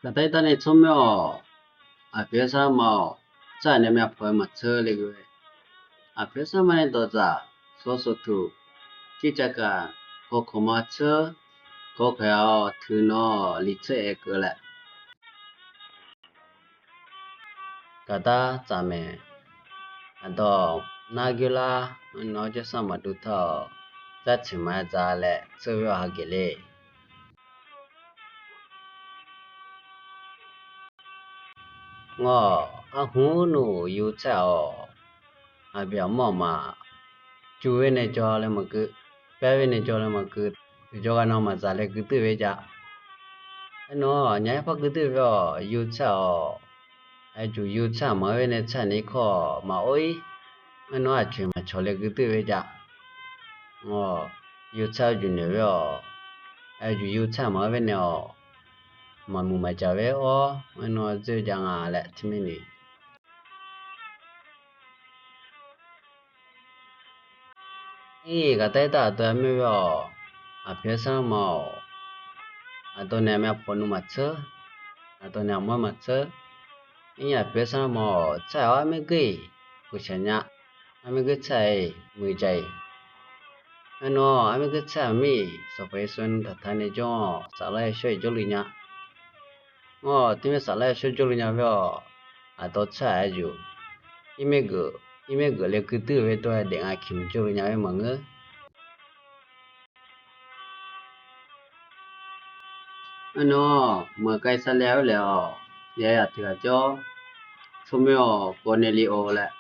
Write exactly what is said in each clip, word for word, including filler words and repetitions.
Gaqdar irdarni tsawrmyanr-awq. Aqpoeq-aer sarma-awq. Tsar-euq nae myav pawq-aer maqtseur le geu. Aqpoeq-aer sarma nae dawqdzaq, sawr sawqtuq, circavkaq, kawqkawq ma tseur, kawqkawq-awq, tuiqnawv liqtseur aer keuvlae. Gaqdar tsaf maeq. Aqdawq nar goerlar, nawr jawrsar maqdur taq-awq. Dzartsoeq maqaer dza laer tseur-awr hageuf le. Ngawr, arhmr nmr yur tsaer-awq. Aqbyaqmawr aqma, juv-aer nae jawr laer maqgeur, paer-aer nae jawr laer maqgeur, uqjawr ghaq nan maqdzaq laer guirdeuv-eu jav. Aernar, aqnyaf-aer par guirdeuv-eu-awq, yur tsaer-awq. Aerjuq yur tsaer-aq maqaer nae tsaer nae irkawr-awq maqor-ir. Aernar, aqcoeq maqcawq laer guirdeuv-eu jav. Ngawr, yur tsaer-awr juq noeq-aer-awq. Aerjuq yur tsaer-aq maqaer nae-awq. Maqmuiq maqjaq-aer awr, aernar dzoer jav nga laer teumirnae. Ir, gaqdar irdarni aqdawq-aer moer-awq. Aqpoeq-aer sarma-awq. Aqdawq nae myav pawq nmr maqtseur. Aqdawq nae aqmawr maqtseur. Ir, aqpoeq-aer sarma-awq. Tsaer-awq armaer geur-iq, guiqshaq nya. Armaer geur tsaer-iq muiqjaq-iq. Aernar, armaer geur tsaer-aq mir-iq, sanqpaq Yeqsur nuitaq taq nae jawr-awq. Saflar yashawr-iq jawrluf nya. Ngawr, teumirnae saflar yashawr jawrluf nya-aer-awq. Aqdawq tsaer-aq aerjuq, irmaer geuf laer guirdeuv-eu-aer dawr-aer daef nga kiqnmq jawrluf nya-aer maqngeur. Aernar, maqkav sarler-awr laer-awq. Yayaq tiq ghaq jawr, tsawrmyanr-awq, Kawvnaeli-or laer.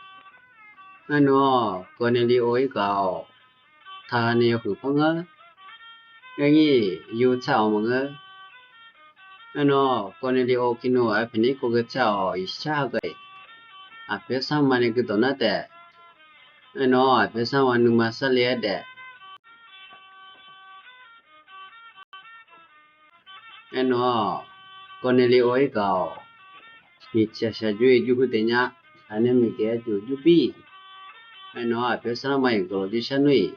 Aernar, Kawvnaeli-or irgaq-awq. Taqha nae yawhuiq par ngeur. Aernyir, yur tsaer-awq maqngeur. Aernar, Kawvnaeli-or kiqnmq-aer paeqnaeq-ir kawv geu tsaer-awq. Iqshar hageuf-iq, aqpoeq-aer sarma nae guirdawq nar taef. Aernar, aqpoeq-aer sarma nuima sarle-aer daef. Aernar, Kawvnaeli-or irgaq-awq. Nyiq tiq aqshaq jur-iq jur hu daef nya. Aqnae miqgaeq-aer juq jur bir. Aernar, aqpoeq-aer sarma-iq guiqlanq jir shar nmr-iq.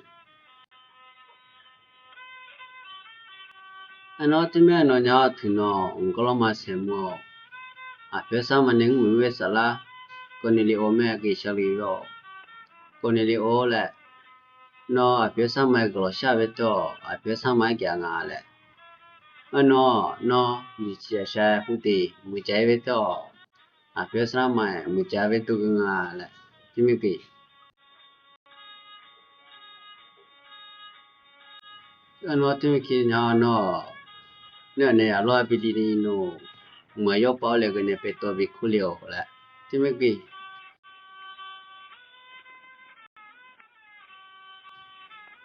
Aernar, teumirnae nawnyaf-awr tuiqnawv mqgawr lanrma saeqmuiq-awq. Aqpoeq-aer sarma nae mrmuiq-ir-aer saflar, Kawvnaeli-or mae geqshaq luf-awq. Kawvnaeli-or laer, nawr aqpoeq-aer sarma-aer guiqlanq shar-eu bae tawr-awq. Aqpoeq-aer sarma-aer gaq nga laer. Aernar, nawr nyiq tiq aqshaq-aer hu tiq muiqjaq-ir bae tawr-awq. Aqpoeq-aer sarma-aer muiqjaq-eu bae tawr geu nga laer teumirnae geq. Aernar, teumirnae nya-awr nawr, nae aqnaeq yaqlawr-aer bili ni nmr, maqyawr pav-awr laer ghae nae paev tawv bi kur le-awq laer teumirnae geq.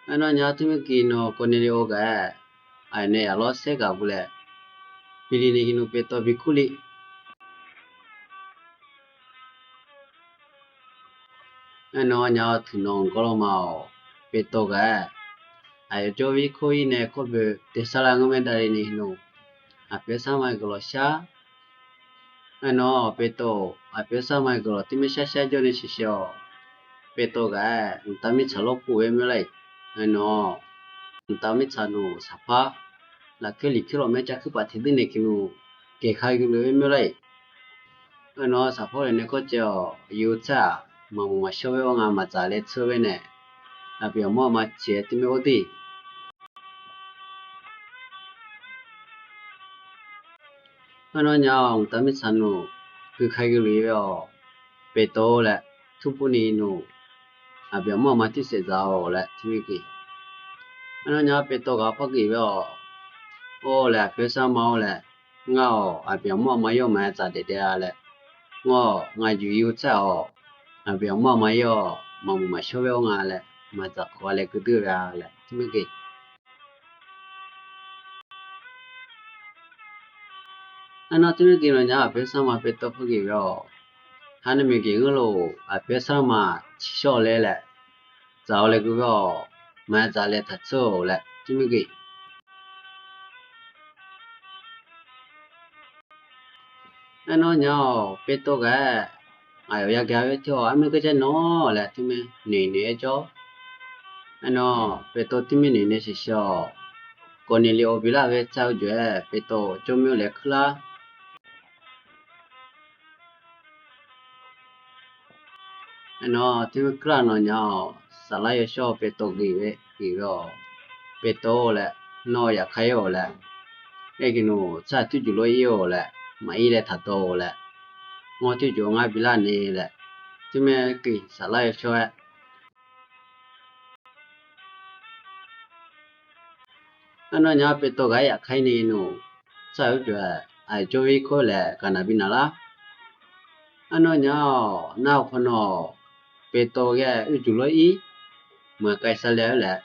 Aernar, nya teumirnae geq nawr Kawvnaeli-or gaq-aer, aqnaeq yaqlawr saer gaq gu laer, bili ni nmr paev tawv bi kur le. Aernar, nya-awr tuiqnawv mqgawr lanrma-awq. Paev tawv gaq-aer, aqyawf jawr-ir kawr-ir nae kawr boe daef sar lar ngeur mae davle ni nmr, aqpoeq-aer sarma-aer guiqlanq shar. Aernar, paev tawv, aqpoeq-aer sarma-aer guiqlanq teumirnae shar shar jawr nae shaqshaq-awq. Paev tawv gaq-aer, mqtav mirtsaq lawr kur-aer moer lar-iq. Aernar, mqtav mirtsaq nmr saqpar, lafkhoer liqkhoer lawq maer cav kuir paf tiq dui nae kiqnmq, gaeqka gui luf-aer moer lar-iq. Aernar, saqpar-awr nae kawr caev-awq. Yur tsaer-aq, maqmuiq maqshawr-aer awr nga maqdzaq laer tseur-aer nae, aqbyaqmawr aqma ciq-aer teumirnae or de. Aernar, nya-awr mqtav mirtsaq nmr, guika gui luf-ir-awq. Paev tawv-or laer, turpur ni nmr, aqbyaqmawr aqma tirsaef dzaq-awq laer teumirnae geq. Aernar, nya-awr paev tawv gaq-awr par geq-ir-awq. Or laer, aqpoeq-aer sarma-or laer, ngar-awq aqbyaqmawr aqma yawr maqaer dzaq daef daef-a laer. Ngawr, ngaq juq yur tsaer-awq. Aqbyaqmawr aqma yawr-awq, maqmuiq maqshawr-aer awr nga laer, maqdzaq kawq-a laer guirdeuv ghae-a laer teumirnae geq. Aernar, teumirnae geq nawnyaf-awr aqpoeq-aer sarma paev tawv par geq-ir-awq. Har nae maeqgeq ngeur lof, aqpoeq-aer sarma ciqshawr-awq laer laer, dzaq-awq laer guirdeuv-awq. Maqaer dzaq laer taqtseur-awq laer teumirnae geq. Aernar, nya-awr paev tawv gaq-aer, aqyawf yagaq-aer teu-awq. Armaer garjar nawr laer teumirnae noeq noeq-aer jawr. Aernar, paev tawv teumirnae noeq nae shaqshaq-awq. Kawvnaeli-or bilar-eu ghae tsaer-eu jawr-aer paev tawv jawr moer laer kuir lar. Aernar, teumirnae kuirlar nawnyaf-awq, saflar yawshawr Petov geuf-eu, geuf-eu-awq. Petov-or laer, nawr yafkar ir-awq laer, aerkhawf nawq tsar-aq tuirjuq lof ir-awq laer, maqir laer taqdawr-awq laer, nawr tuirjuq ngar bilar ni laer, teumirnae geuf saflar yawshawr-aer Arnawnyaf-awr Petov ghaq-aer yafkar ir ni nawq, tsar-euq uirjoq-aer aqjawr ir kawr laer gaqnaq bi naq lar. Arnawnyaf-awq, nar-eu khawfnawq, Petov ghae uirjuq lof ir, maqkav sar laer-aer laer.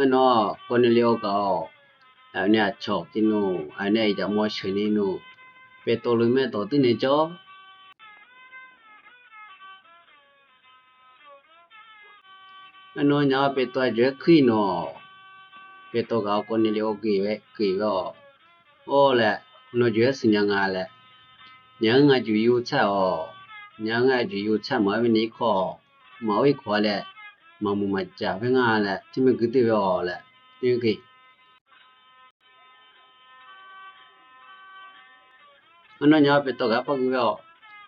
Arnawr Kawrniqli-or gaq-awq, aqyawf nae aqcawq tiqnawq, aqyawf nae iqjaq mawr sheuq ni nawq, Petov luf maer dawq duir nae jawr. Arnawnyaf-awr Petov aqjox-aer kuir nawq, Petov gaq-awr Kawrniqli-or geuf-eu, geuf-eu-awq. Or laer, nawr jox-aer siqnya nga laer, nya-anr ngar juq yur tsar-awq, nya-anr ngar juq yur tsar maqaer mirnae irkawr-awq, maqaer irkawr-a laer, maqmuiq maqjaq khoer nga laer, teumirnae guirdeuv-awq laer, teumirnae geuf Arnawnyaf-awr Petov ghaq-aer par gui ghae-awq.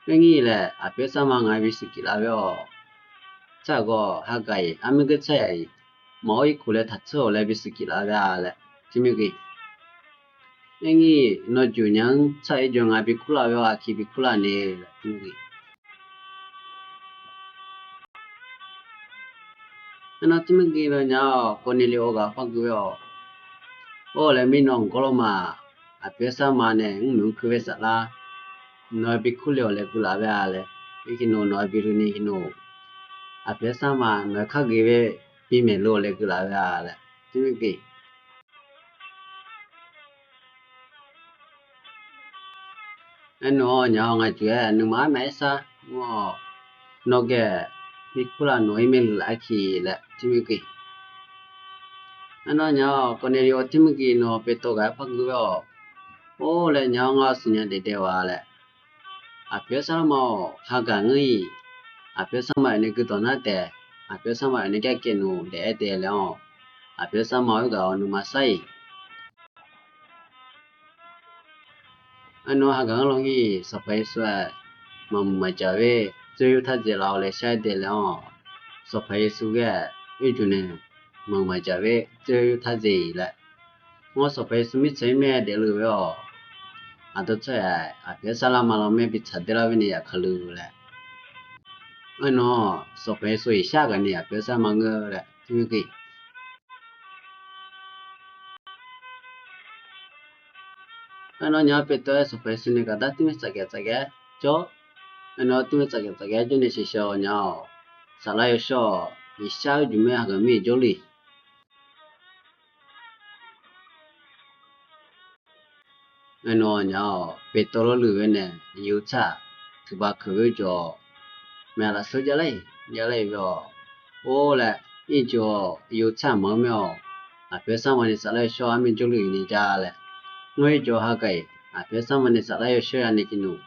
Khoerngae laer, aqpoeq-aer sarma ngaq-aer bisuq kif laf ghae-awq. Tsar-euq gawr hagaq-iq armur geur tsar-iq, maqaer irkawr laer taqtseur-awq laer bisuq kif laf ghae-a laer, teumirnae geuf Khoerngae, nawr juq nya-anr tsar-eu irjawr ngaq bi kurlaf ghae-awq, aqki bi kurlaf ni laer, teumirnae geuf Arnawr teumirnae geuf nawnyaf-awq, Kawrniqli-or gaq-awr par gui ghae-awq. Or laer, mirnawq gawrlawr ma, aqpoeq-aer sarma nae mrnoeq-anr kuir ghae saflar, nawq-aer bi kurle-awq laer guilaf ghae-a laer, irkir nawq nawq-aer bi luf ni nawq, aqpoeq-aer sarma nawq-aer kar geuf ghae, bi maeqluf-awq laer guilaf ghae-a laer, teumirnae geuf Aernar, nyaf-awq, ngaq juq-aer nuima armaf-aer sar, nawr ghae bi kurlaf nawq-ir maeqluf laf-aer ki laer, teumirnae geuf Arnawr nyaf-awq, Kawrniqli-or teumirnae geuf nawq, Petov ghaq-aer par gui ghae-awq. Or laer, nyaf-awr ngar siqnya daef daef-a laer, aqpoeq-aer sarma-awq, hagaq ngeur-iq, aqpoeq-aer sarma-awq nae guirdawq nar taef, aqpoeq-aer sarma-awq nae gar kaev nawq daef-aer daef laer-awq, aqpoeq-aer sarma-awq-aer gaq-awq nuima sar-iq Aernar, hagaq-anr lawr ngir, Sanqpaq Yeqsur-aer maqmuiq maqjaq-aer tser yur tardzaeq laf-awq laer shar-aer daef laer-awq. Sanqpaq Yeqsur ghae-aer irjur nae maqmuiq maqjaq-aer tser yur tardzaeq-iq laer, nawr Sanqpaq Yeqsur mirtsaq-ir mae daefluf ghae-awq. Aqdawr tsawrhaq-aq, aqpoeq-aer sarlar ma lanmaer bi tsaq dae lar ghae nae yaqkaq luf laer. Aernar, Sanqpaq Yeqsur-iq shar ghaq ni aqpoeq-aer sarma ngeur laer teumirnae geuf Aernar, nyaf-awr Petov-aer Sanqpaq Yeqsur nae gaqdar teumirnae tsafgaq tsafgaq-aer jawr. Aernar, teumirnae tsafgaq tsafgaq-aer jawr nae sheuqshawq nyaf-awq. Saflar yawshawr-awq. Iqshar-eu juq maer haqgaq mir-iq jawrluf Aernar, nyaf-awq, Petov lawrluiv ghae nae yur tsar tiqpav keuq ghoer jawr-awq. Maeq lafseur javlar-iq javlar-iq ghae-awq. Or laer, irjawr-awq, yur tsar maqngeur mae-awq. Aqpoeq-aer sarma nae saflar yawshawr-awr armur jawrluf-iq ni ja laer, nawr irjawr hagaq-iq aqpoeq-aer sarma nae saflar yawshawr ya nae tiqnawq,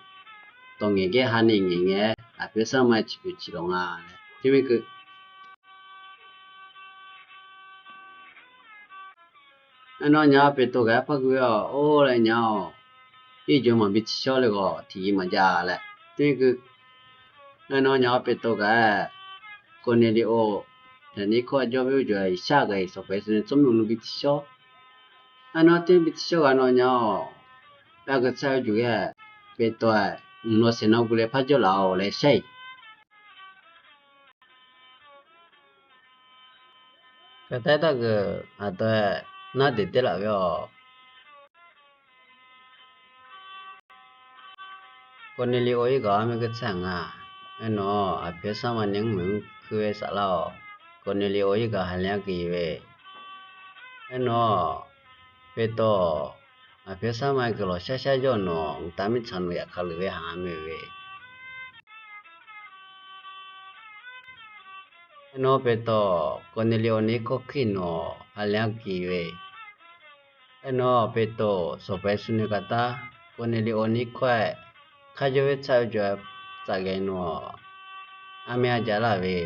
dawq ngaeq gaer ha nae ngaeq ngae-aer aqpoeq-aer sarma ciqpoeq ciqlawq nga laer teumirnae geuf Aernar, nyaf-awr Petov ghaq-aer par gui ghae-awq. Or laer, nyaf-awq, irjawr maqbi tsiqshawr le ghawq tiqghaq maqjav laer teumirnae geuf Aernar, nyaf-awr Petov ghaq-aer Kawrneqleqov, taqnir kawr-aer jawr-eu jawr-aer, iqshar ghaq-iq Sanqpaq Yeqsur nae tsawrmyanr nmr bi tsiqshawr. Aernar, teumirnae bi tsiqshawr ghaq nawnyaf-awq. Aqgeu tsar-eu jur ghae-aer, Petov-aer, mqlaw saeqnawv guv le par jawrlaf-awq laer shar-iq Gaqtaer dargeuf aqdawq-aer nar daeq daeq laf ghae-awq. Kawrneqleqov irgaq-awr mirkeuv tsaq nga. Aernar, aqpoeq-aer sarma nae mrnoeq-anr kuir ghae saflar-awq. Kawrneqleqov irgaq haqlaer-anr geuf-iq ve. Aernar, Petov, aqpoeq-aer sarma guiqlanq shar shar jawr-eu nawq, mqtav mirtsaq nawq yafkaq luf ghae haq-a mae ve. Aernar, Petov, Kawrneqleqov nae irkawr kuir nawq, haqlaer-anr geuf-iq ve. Aernar, Petov, Sanqpaq Yeqsur nae gaqtaer, Kawrneqleqov nae irkawr-aer, kharjawr-aer tsar-eu jawr-aer tsaf ghae nawq, armyav jav lar ve.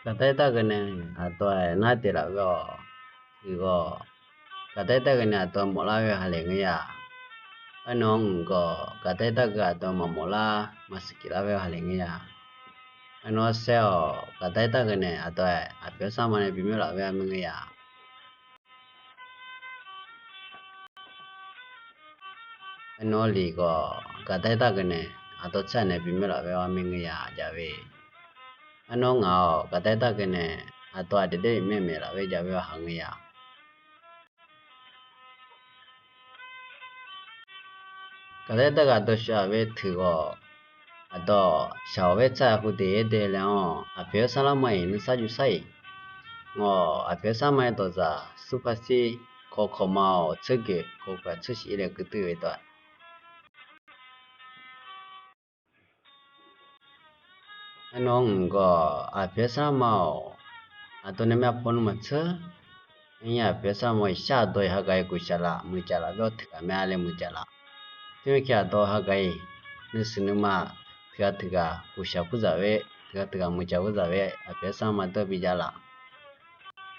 Gaqtaer dargeuf nae aqdawq-aer nar daeq laf ghae-awq. Iq ghawq, Gaqdaer dargeuf nae aqdawq mawflar ghae-eu haqlaeq ngeur ya. Aernar-anr mq gawq, gaqdaer dargeuf aqdawq maqmawflar maqsiq kif lar ghae-eu haqlaeq ngeur ya. Aernar-anr saer-awq, gaqdaer dargeuf nae aqdawq-aer aqpoeq-anr sarma nae bimawr laf ghae-a mae ngeur ya. Aernar-anr liq gawq, gaqdaer dargeuf nae aqdawq tsar nae bimawr laf ghae-a mae ngeur ya jav-eu. Aernar-anr ngaq-awq, gaqdaer dargeuf nae aqdawq aqdaeq daer maeqmaeq laf ghae jav ghae-a haq ngeur ya. Gaqdaer dargeuf aqdawq shaq-aq ghae teuq gawq, aqdawq shaq-awq ghae tsar-aq hu deq-aer dae laer-anr aqpoeq-anr sarlar ma-iq nuisar juf sar-iq. Ngawq, aqpoeq-anr sarma-aer dawqdzaq surpar sir, kawqkawq ma-awq tseurgeuf kawqkawq-aq tseurshif-ir laer guirdui ghae dawq-a. Aernar-anr mq gawq, aqpoeq-anr sarlar ma-awq. Aqdawq nae myav paw nmr maqtseur. Aernar aqpoeq-anr sarlar ma-iq shar aqdawq-iq hagaq-iq guqshaq laf muiqdzaq laf-awr teughaq mae-a laer muiqdzaq laf. Teumirnae aqdawq hagaq-iq nuishuif nuima teughaq teughaq guqshaq kurdzaq-aer, teughaq teughaq muiqdzaq kurdzaq ghae aqpoeq-anr sarlar ma dawr bijav laf.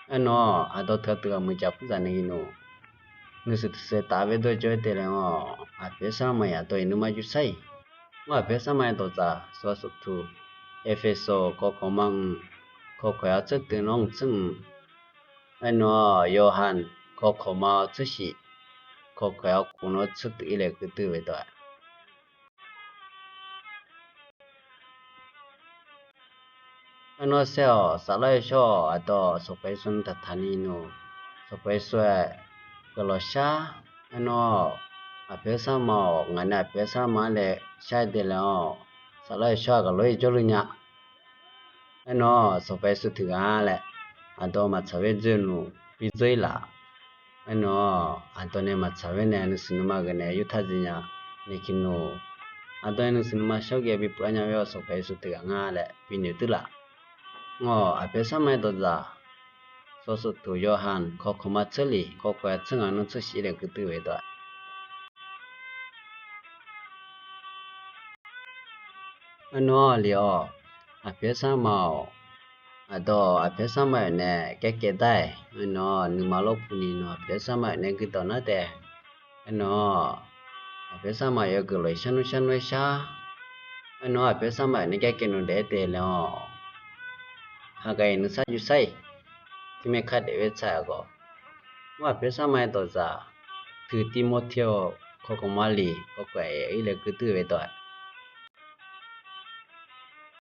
Aernar-awq, aqdawq teughaq teughaq muiqdzaq kurdzaq nae-iq nmr nuishuif teuqshuif taf-aer dawr jawr-aer dae laer-anr aqpoeq-anr sarlar ma-iq aqdawq-iq nuima juf sar-iq. Ngawr aqpoeq-anr sarma-aer dawqdzaq sawqsawq tuq, Erpersu kawqkawq ma mq, kawqkawq-aq tseurteuv nawr mq tseurmq. Aernar-awq, Yorhaq kawqkawq ma-awr tseurshif, kawqkawq-aq kawqkawq nawr tseurteuv-ir laer guirdui ghae dawq-a. Aernar-awr saer-awq, Saflar Yawshawr-awq, aqdawq Sanqpaq Yeqsur nuitaq taqni nmr, Sanqpaq Yeqsur-aer guiqlanq shar. Aernar-awq, aqpoeq-anr sarlar ma-awq, ngaq nae aqpoeq-anr sarlar ma-ar laer shar-aer dae laer-awr, Saflar Yawshawr-aq ghaqlof-aer jawrluf nya. Aernar-awq, Sanqpaq Yeqsur teughaq-a laer aqdawq maqtsaq ghae dzoer nmr bidzeur-ir laf. Aernar-awq, aqdawq nae maqtsaq ghae nae nuishuif nuima ghae nae yurtaq dzae nya. Naeqkiq nmr, aqdawq nae nuishuif nuima shawr ghae bipyeuf-ar nya ghae-awr Sanqpaq Yeqsur teughaq nga laer binoeq duir laf. Ngawr aqpoeq-anr sarlar ma-aer dawqdzaq sawqsawq tuq, Yorhaq kawqkawq ma tseurlif, kawqkawq-aq tseurngaq nawr tseurshif laer guirdui ghae dawq-a. Aernar-awq, liq-awq, aqpoeq-anr sarlar ma-awq. Aqdawq aqpoeq-anr sarlar ma-euq nae kaerkaev dar-iq. Aernar-awq, nuima lawrpuq ni nmr aqpoeq-anr sarlar ma-euq nae guirdawq nar taef. Aernar-awq, aqpoeq-anr sarlar ma-euq yawgeuf lof-iq sharnmr sharnmr-aer shar. Aernar-awq, aqpoeq-anr sarlar ma-euq nae kaerkaev nmr daef-aer dae laer-awr, hagaq-iq nuisar juf sar-iq. Tiqmaer kar daef-aer tsaq-a gawq. Ngawr aqpoeq-anr sarlar ma-aer dawqdzaq teu Tirmortir-awq, kawqkawq ma lif, kawqkawq-aer ir laer guirdui ghae dawq-a.